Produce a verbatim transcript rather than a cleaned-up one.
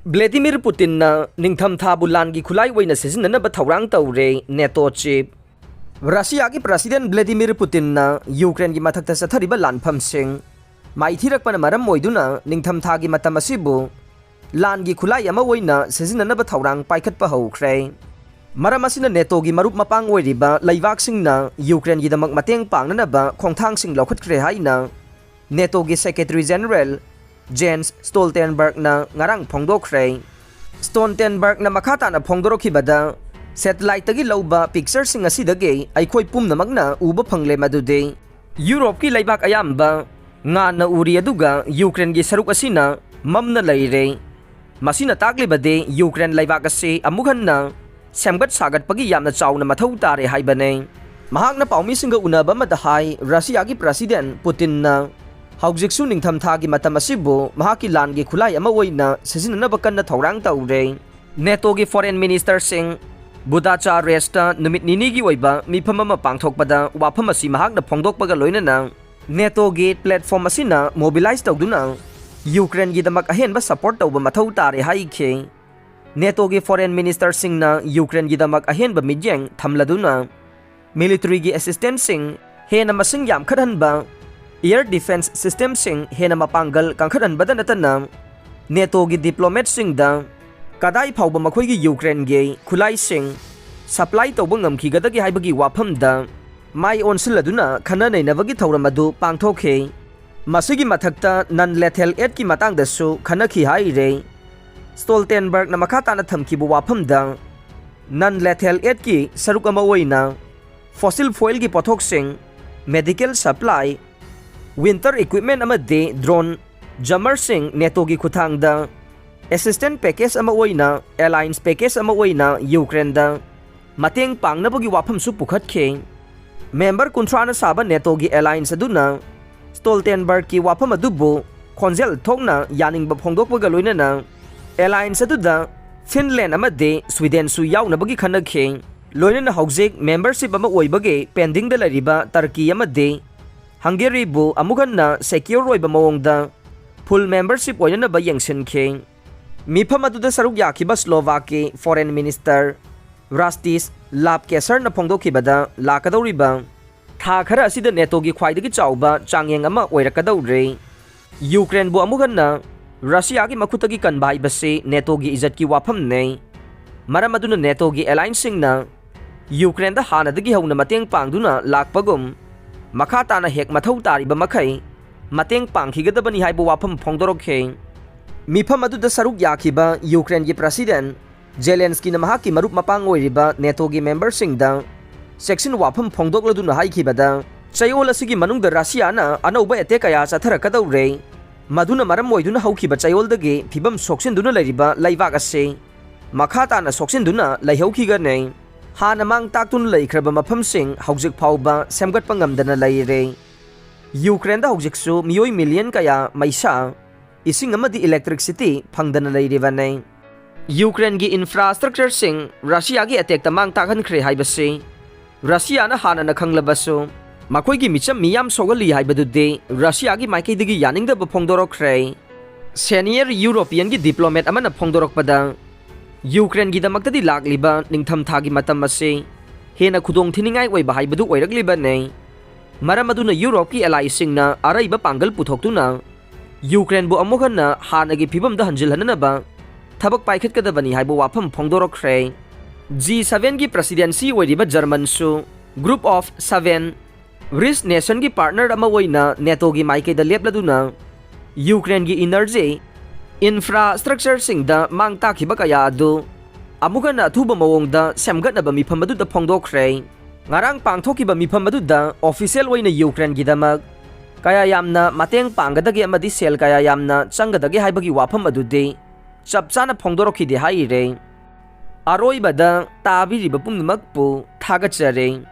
ꯕ꯭ꯂꯦꯗꯤꯃꯤꯔ ꯄꯨꯇꯤꯟꯅ ꯅꯤꯡꯊꯝꯊꯥꯕꯨ ꯂꯥꯟꯒꯤ ꯈꯨꯠꯂꯥꯏ ꯑꯣꯏꯅ ꯁꯤꯖꯤꯟꯅꯅꯕ ꯊꯧꯔꯥꯡ ꯇꯧꯔꯦ, ꯅꯦꯇꯣ ꯆꯤꯐ꯫ ꯔꯁꯤꯌꯥꯒꯤ ꯄ꯭ꯔꯁꯤꯗꯦꯟ ꯕ꯭ꯂꯦꯗꯤꯃꯤꯔ ꯄꯨꯇꯤꯟꯅ ꯌꯨꯀ꯭ꯔꯦꯟꯒꯤ ꯃꯊꯛꯇ ꯆꯠꯊꯔꯤꯕ ꯂꯥꯟꯐꯝꯁꯤꯡ ꯃꯥꯏꯊꯤꯔꯛꯄꯅ ꯃꯔꯝ ꯑꯣꯏꯗꯨꯅ ꯅꯤꯡꯊꯝꯊꯥꯒꯤ ꯃꯇꯝ ꯑꯁꯤꯕꯨ ꯂꯥꯟꯒꯤ ꯈꯨꯠꯂꯥꯏ ꯑꯃ ꯑꯣꯏꯅ ꯁꯤꯖꯤꯟꯅꯅꯕ ꯊꯧꯔꯥꯡ ꯄꯥꯏꯈꯠꯄ ꯍꯧꯈ꯭ꯔꯦ꯫ ꯃꯔꯝ ꯑꯁꯤꯅ ꯅꯦꯇꯣꯒꯤ ꯃꯔꯨꯞ ꯃꯄꯥꯡ ꯑꯣꯏꯔꯤꯕ ꯂꯩꯕꯥꯛꯁꯤꯡꯅ ꯌꯨꯀ꯭ꯔꯦꯟꯒꯤꯗꯃꯛ ꯃꯇꯦꯡ ꯄꯥꯡꯅꯅꯕ ꯈꯣꯡꯊꯥꯡꯁꯤꯡ ꯂꯧꯈꯠꯈ꯭ꯔꯦ ꯍꯥꯏꯅ ꯅꯦꯇꯣꯒꯤ ꯁꯦꯀ꯭ꯔꯦꯇꯔꯤ ꯖꯦꯅꯔꯦꯜ ꯖꯦꯟꯁ ꯁ꯭ꯇꯣꯜꯇꯦꯟꯕꯔꯒꯅ ꯉꯔꯥꯡ ꯐꯣꯡꯗꯣꯛꯈ꯭ꯔꯦ꯫ ꯁ꯭ꯇꯣꯜꯇꯦꯟꯕꯔꯒꯅ ꯃꯈꯥ ꯇꯥꯅ ꯐꯣꯡꯗꯣꯔꯛꯈꯤꯕꯗ, ꯁꯦꯇꯦꯂꯥꯏꯠꯇꯒꯤ ꯂꯧꯕ ꯄꯤꯛꯆꯔꯁꯤꯡ ꯑꯁꯤꯗꯒꯤ ꯑꯩꯈꯣꯏ ꯄꯨꯝꯅꯃꯛꯅ ꯎꯕ ꯐꯪꯂꯦ ꯃꯗꯨꯗꯤ ꯌꯨꯔꯣꯞꯀꯤ ꯂꯩꯕꯥꯛ ꯑꯌꯥꯝꯕ ꯉꯥꯟꯅ ꯎꯔꯤ, ꯑꯗꯨꯒ ꯌꯨꯀ꯭ꯔꯦꯟꯒꯤ ꯁꯔꯨꯛ ꯑꯁꯤꯅ ꯃꯝꯅ ꯂꯩꯔꯦ꯫ ꯃꯁꯤꯅ ꯇꯥꯛꯂꯤꯕꯗꯤ ꯌꯨꯀ꯭ꯔꯦꯟ ꯂꯩꯕꯥꯛ ꯑꯁꯤ ꯑꯃꯨꯛ ꯍꯟꯅ ꯁꯦꯝꯒꯠ ꯁꯥꯒꯠꯄꯒꯤ ꯌꯥꯝꯅ ꯆꯥꯎꯅ ꯃꯊꯧ ꯇꯥꯔꯦ ꯍꯥꯏꯕꯅꯤ꯫ ꯃꯍꯥꯛꯅ ꯄꯥꯎꯃꯤꯁꯤꯡꯒ ꯎꯅꯕ ꯑꯃꯗ ꯍꯥꯏ, ꯔꯁꯤꯌꯥꯒꯤ ꯄ꯭ꯔꯁꯤꯗꯦꯟ ꯄꯨꯇꯤꯟꯅ ꯍꯧꯖꯤꯛꯁꯨ ꯅꯤꯡꯊꯝꯊꯥꯒꯤ ꯃꯇꯝ ꯑꯁꯤꯕꯨ ꯃꯍꯥꯛꯀꯤ ꯂꯥꯟꯒꯤ ꯈꯨꯠꯂꯥꯏ ꯑꯃ ꯑꯣꯏꯅ ꯁꯤꯖꯤꯟꯅꯅꯕ ꯀꯟꯅ ꯊꯧꯔꯥꯡ ꯇꯧꯔꯦ꯫ ꯅꯦꯇꯣꯒꯤ ꯐꯣꯔꯦꯟ ꯃꯤꯅꯤꯁꯇꯔꯁꯤꯡ ꯕꯨꯗꯥꯆꯥꯔꯦꯁꯇ ꯅꯨꯃꯤꯠ ꯅꯤꯅꯤꯒꯤ ꯑꯣꯏꯕ ꯃꯤꯐꯝ ꯑꯃ ꯄꯥꯡꯊꯣꯛꯄꯗ ꯋꯥꯐꯝ ꯑꯁꯤ ꯃꯍꯥꯛꯅ ꯐꯣꯡꯗꯣꯛꯄꯒ ꯂꯣꯏꯅꯅ ꯅꯦꯇꯣꯒꯤ ꯄ꯭ꯂꯦꯠꯐꯣꯔꯝ ꯑꯁꯤꯅ ꯃꯣꯕꯤꯂꯥꯏꯖ ꯇꯧꯗꯨꯅ ꯌꯨꯀ꯭ꯔꯦꯟꯒꯤꯗꯃꯛ ꯑꯍꯦꯟꯕ ꯁꯄꯣꯔꯠ ꯇꯧꯕ ꯃꯊꯧ ꯇꯥꯔꯦ ꯍꯥꯏꯈꯤ꯫ ꯅꯦꯇꯣꯒꯤ ꯐꯣꯔꯦꯟ ꯃꯤꯅꯤꯁꯇꯔꯁꯤꯡꯅ ꯌꯨꯀ꯭ꯔꯦꯟꯒꯤꯗꯃꯛ ꯑꯍꯦꯟꯕ ꯃꯤꯠꯌꯦꯡ ꯊꯝꯂꯗꯨꯅ ꯃꯤꯂꯤꯇꯔꯤꯒꯤ ꯑꯦꯁꯤꯁꯇꯦꯟꯁꯁꯤꯡ ꯍꯦꯟꯅ ꯃꯁꯤꯡ ꯌꯥꯝꯈꯠꯍꯟꯕ, ꯑꯦꯌꯔ ꯗꯤꯐꯦꯟꯁ ꯁꯤꯁꯇꯦꯝꯁꯤꯡ ꯍꯦꯟꯅ ꯃꯄꯥꯡꯒꯜ ꯀꯟꯈꯠꯍꯟꯕꯗ ꯅꯠꯇꯅ ꯅꯦꯇꯣꯒꯤ ꯗꯤꯄ꯭ꯂꯣꯃꯦꯠꯁꯤꯡꯗ ꯀꯗꯥꯏ ꯐꯥꯎꯕ ꯃꯈꯣꯏꯒꯤ ꯌꯨꯀ꯭ꯔꯦꯟꯒꯤ ꯈꯨꯠꯂꯥꯏꯁꯤꯡ ꯁꯄ꯭ꯂꯥꯏ ꯇꯧꯕ ꯉꯝꯈꯤꯒꯗꯒꯦ ꯍꯥꯏꯕꯒꯤ ꯋꯥꯐꯝꯗ ꯃꯥꯏ ꯑꯣꯟꯁꯤꯜꯂꯗꯨꯅ ꯈꯟꯅ ꯅꯩꯅꯕꯒꯤ ꯊꯧꯔꯝ ꯑꯗꯨ ꯄꯥꯡꯊꯣꯛꯈꯤ꯫ ꯃꯁꯤꯒꯤ ꯃꯊꯛꯇ ꯅꯟ ꯂꯦꯊꯦꯜ ꯑꯦꯗꯀꯤ ꯃꯇꯥꯡꯗꯁꯨ ꯈꯟꯅꯈꯤ ꯍꯥꯏꯔꯦ꯫ ꯁ꯭ꯇꯣꯜꯇꯦꯟꯕꯔꯒꯅ ꯃꯈꯥ ꯇꯥꯅ ꯊꯝꯈꯤꯕ ꯋꯥꯐꯝꯗ, ꯅꯟ ꯂꯦꯊꯦꯜ ꯑꯦꯗꯀꯤ ꯁꯔꯨꯛ ꯑꯃ ꯑꯣꯏꯅ ꯐꯣꯁꯤꯜ ꯐ꯭ꯌꯨꯑꯦꯜꯒꯤ ꯄꯣꯠꯊꯣꯛꯁꯤꯡ, ꯃꯦꯗꯤꯀꯦꯜ ꯁꯄ꯭ꯂꯥꯏ, ꯋꯤꯟꯇꯔ ꯏꯀ꯭ꯋꯤꯞꯃꯦꯟ ꯑꯃꯗꯤ ꯗ꯭ꯔꯣꯟ ꯖꯃꯔꯁꯤꯡ ꯅꯦꯇꯣꯒꯤ ꯈꯨꯠꯊꯥꯡꯗ ꯑꯦꯁꯤꯁꯇꯦꯟ ꯄꯦꯀꯦꯖ ꯑꯃ ꯑꯣꯏꯅ, ꯑꯦꯂꯥꯏꯟꯁ ꯄꯦꯀꯦꯖ ꯑꯃ ꯑꯣꯏꯅ ꯌꯨꯀ꯭ꯔꯦꯟꯗ ꯃꯇꯦꯡ ꯄꯥꯡꯅꯕꯒꯤ ꯋꯥꯐꯝꯁꯨ ꯄꯨꯈꯠꯈꯤ꯫ ꯃꯦꯝꯕꯔ ꯀꯨꯟꯊ꯭ꯔꯥꯅ ꯁꯥꯕ ꯅꯦꯇꯣꯒꯤ ꯑꯦꯂꯥꯏꯟꯁ ꯑꯗꯨꯅ ꯁ꯭ꯇꯣꯜꯇꯦꯟꯕꯔꯒꯀꯤ ꯋꯥꯐꯝ ꯑꯗꯨꯕꯨ ꯈꯣꯟꯖꯦꯜ ꯊꯣꯛꯅ ꯌꯥꯅꯤꯡꯕ ꯐꯣꯡꯗꯣꯛꯄꯒ ꯂꯣꯏꯅꯅ ꯑꯦꯂꯥꯏꯟꯁ ꯑꯗꯨꯗ ꯐꯤꯟꯂꯦꯟ ꯑꯃꯗꯤ ꯁ꯭ꯋꯤꯗꯦꯟꯁꯨ ꯌꯥꯎꯅꯕꯒꯤ ꯈꯟꯅꯈꯤ꯫ ꯂꯣꯏꯅꯅ ꯍꯧꯖꯤꯛ ꯃꯦꯝꯕꯔꯁꯤꯞ ꯑꯃ ꯑꯣꯏꯕꯒꯤ ꯄꯦꯟꯗꯤꯡꯗ ꯂꯩꯔꯤꯕ ꯇꯔꯀꯤ ꯑꯃꯗꯤ ꯍꯪꯒꯦꯔꯤꯕꯨ ꯑꯃꯨꯛ ꯍꯟꯅ ꯁꯦꯀ꯭ꯌꯣꯔ ꯑꯣꯏꯕ ꯃꯑꯣꯡꯗ ꯐꯨꯜ ꯃꯦꯝꯕꯔꯁꯤꯞ ꯑꯣꯏꯅꯅꯕ ꯌꯦꯡꯁꯤꯟꯈꯤ꯫ ꯃꯤꯐꯝ ꯑꯗꯨꯗ ꯁꯔꯨꯛ ꯌꯥꯈꯤꯕ ꯁ꯭ꯂꯣꯚꯥꯛꯀꯤ Foreign Minister Rustis Lafkesarꯅ ꯐꯣꯡꯗꯣꯛꯈꯤꯕꯗ, ꯂꯥꯛꯀꯗꯧꯔꯤꯕ ꯊꯥ ꯈꯔ ꯑꯁꯤꯗ NATOꯒꯤ ꯈ꯭ꯋꯥꯏꯗꯒꯤ ꯆꯥꯎꯕ ꯆꯥꯡꯌꯦꯡ ꯑꯃ ꯑꯣꯏꯔꯛꯀꯗꯧꯔꯦ꯫ ꯌꯨꯀ꯭ꯔꯦꯟꯕꯨ ꯑꯃꯨꯛ ꯍꯟꯅ ꯔꯁꯤꯌꯥꯒꯤ ꯃꯈꯨꯠꯇꯒꯤ ꯀꯟꯕ ꯍꯥꯏꯕꯁꯤ NATOꯒꯤ ꯏꯖꯠꯀꯤ ꯋꯥꯐꯝꯅꯦ꯫ ꯃꯔꯝ ꯑꯗꯨꯅ NATOꯒꯤ allianceꯁꯤꯡꯅ ꯌꯨꯀ꯭ꯔꯦꯟꯗ ꯍꯥꯟꯅꯗꯒꯤ ꯍꯧꯅ ꯃꯇꯦꯡ ꯄꯥꯡꯗꯨꯅ ꯂꯥꯛꯄꯒꯨꯝ, ꯃꯈꯥ ꯇꯥꯅ ꯍꯦꯛ ꯃꯊꯧ ꯇꯥꯔꯤꯕ ꯃꯈꯩ ꯃꯇꯦꯡ ꯄꯥꯡꯈꯤꯒꯗꯕꯅꯤ ꯍꯥꯏꯕ ꯋꯥꯐꯝ ꯐꯣꯡꯗꯣꯔꯛꯈꯤ꯫ ꯃꯤꯐꯝ ꯑꯗꯨꯗ ꯁꯔꯨꯛ ꯌꯥꯈꯤꯕ ꯌꯨꯀ꯭ꯔꯦꯟꯒꯤ President ꯖꯦꯂꯦꯟꯁꯀꯤꯅ ꯃꯍꯥꯛꯀꯤ ꯃꯔꯨꯞ ꯃꯄꯥꯡ ꯑꯣꯏꯔꯤꯕ NATOꯒꯤ memberꯁꯤꯡꯗ ꯆꯦꯛꯁꯤꯟ ꯋꯥꯐꯝ ꯐꯣꯡꯗꯣꯛꯂꯗꯨꯅ ꯍꯥꯏꯈꯤꯕꯗ, ꯆꯌꯣꯜ ꯑꯁꯤꯒꯤ ꯃꯅꯨꯡꯗ ꯔꯁꯤꯌꯥꯅ ꯑꯅꯧꯕ attack ꯀꯌꯥ ꯆꯠꯊꯔꯛꯀꯗꯧꯔꯦ꯫ ꯃꯗꯨꯅ ꯃꯔꯝ ꯑꯣꯏꯗꯨꯅ ꯍꯧꯈꯤꯕ ꯆꯌꯣꯜꯗꯒꯤ ꯐꯤꯕꯝ ꯁꯣꯛꯆꯤꯟꯗꯨꯅ ꯂꯩꯔꯤꯕ ꯂꯩꯕꯥꯛ ꯑꯁꯤ ꯃꯈꯥ ꯇꯥꯅ ꯁꯣꯛꯆꯤꯟꯗꯨꯅ ꯂꯩꯍꯧꯈꯤꯒꯅꯤ꯫ ꯍꯥꯟꯅ ꯃꯥꯡ ꯇꯥꯛꯇꯨꯅ ꯂꯩꯈ꯭ꯔꯕ ꯃꯐꯝꯁꯤꯡ ꯍꯧꯖꯤꯛ ꯐꯥꯎꯕ ꯁꯦꯝꯒꯠꯄ ꯉꯝꯗꯅ ꯂꯩꯔꯦ꯫ ꯌꯨꯀ꯭ꯔꯦꯟꯗ ꯍꯧꯖꯤꯛꯁꯨ ꯃꯤꯑꯣꯏ million ꯀꯌꯥ ꯃꯩꯁꯥ, ꯏꯁꯤꯡ ꯑꯃꯗꯤ electricity ꯐꯪꯗꯅ ꯂꯩꯔꯤꯕꯅꯤ꯫ ꯌꯨꯀ꯭ꯔꯦꯟꯒꯤ infrastructureꯁꯤꯡ ꯔꯁꯤꯌꯥꯒꯤ attackꯇ ꯃꯥꯡ ꯇꯥꯛꯍꯟꯈ꯭ꯔꯦ ꯍꯥꯏꯕꯁꯤ ꯔꯁꯤꯌꯥꯅ ꯍꯥꯟꯅꯅ ꯈꯪꯂꯕꯁꯨ, ꯃꯈꯣꯏꯒꯤ ꯃꯤꯆꯝ ꯃꯤꯌꯥꯝ ꯁꯣꯛꯍꯜꯂꯤ ꯍꯥꯏꯕꯗꯨꯗꯤ ꯔꯁꯤꯌꯥꯒꯤ ꯃꯥꯏꯀꯩꯗꯒꯤ ꯌꯥꯅꯤꯡꯗꯕ ꯐꯣꯡꯗꯣꯔꯛꯈ꯭ꯔꯦ꯫ Senior Europeanꯒꯤ diplomat ꯑꯃꯅ ꯐꯣꯡꯗꯣꯔꯛꯄꯗ, ꯌꯨꯀ꯭ꯔꯦꯟꯒꯤꯗꯃꯛꯇꯗꯤ ꯂꯥꯛꯂꯤꯕ ꯅꯤꯡꯊꯝꯊꯥꯒꯤ ꯃꯇꯝ ꯑꯁꯤ ꯍꯦꯟꯅ ꯈꯨꯗꯣꯡꯊꯤꯅꯤꯡꯉꯥꯏ ꯑꯣꯏꯕ ꯍꯥꯏꯕꯗꯨ ꯑꯣꯏꯔꯛꯂꯤꯕꯅꯤ꯫ ꯃꯔꯝ ꯑꯗꯨꯅ ꯌꯨꯔꯣꯞꯀꯤ allyꯁꯤꯡꯅ ꯑꯔꯩꯕ ꯄꯥꯡꯒꯜ ꯄꯨꯊꯣꯛꯇꯨꯅ ꯌꯨꯀ꯭ꯔꯦꯟꯕꯨ ꯑꯃꯨꯛ ꯍꯟꯅ ꯍꯥꯟꯅꯒꯤ ꯐꯤꯕꯝꯗ ꯍꯟꯖꯤꯜꯍꯟꯅꯅꯕ ꯊꯕꯛ ꯄꯥꯏꯈꯠꯀꯗꯕꯅꯤ ꯍꯥꯏꯕ ꯋꯥꯐꯝ ꯐꯣꯡꯗꯣꯔꯛꯈ꯭ꯔꯦ꯫ G sevenꯒꯤ presidency ꯑꯣꯏꯔꯤꯕ ꯖꯔꯃꯟꯁꯨ Group of Seven, rich nationꯒꯤ partner ꯑꯃ ꯑꯣꯏꯅ NATOꯒꯤ ꯃꯥꯏꯀꯩꯗ ꯂꯦꯞꯂꯗꯨꯅ ꯌꯨꯀ꯭ꯔꯦꯟꯒꯤ energy infrastructureꯁꯤꯡꯗ ꯃꯥꯡ ꯇꯥꯛꯈꯤꯕ ꯀꯌꯥ ꯑꯗꯨ ꯑꯃꯨꯛ ꯍꯟꯅ ꯑꯊꯨꯕ ꯃꯑꯣꯡꯗ ꯁꯦꯝꯒꯠꯅꯕ ꯃꯤꯐꯝ ꯑꯗꯨꯗ ꯐꯣꯡꯗꯣꯛꯈ꯭ꯔꯦ꯫ ꯉꯔꯥꯡ ꯄꯥꯡꯊꯣꯛꯈꯤꯕ ꯃꯤꯐꯝ ꯑꯗꯨꯗ official ꯑꯣꯏꯅ ꯌꯨꯀ꯭ꯔꯦꯟꯒꯤꯗꯃꯛ ꯀꯌꯥ ꯌꯥꯝꯅ ꯃꯇꯦꯡ ꯄꯥꯡꯒꯗꯒꯦ ꯑꯃꯗꯤ ꯁꯦꯜ ꯀꯌꯥ ꯌꯥꯝꯅ ꯆꯪꯒꯗꯒꯦ ꯍꯥꯏꯕꯒꯤ ꯋꯥꯐꯝ ꯑꯗꯨꯗꯤ ꯆꯞ ꯆꯥꯅ ꯐꯣꯡꯗꯣꯔꯛꯈꯤꯗꯦ ꯍꯥꯏꯔꯦ꯫ ꯑꯔꯣꯏꯕꯗ ꯇꯥꯕꯤꯔꯤꯕ ꯄꯨꯝꯅꯃꯛꯄꯨ ꯊꯥꯒꯠꯆꯔꯤ꯫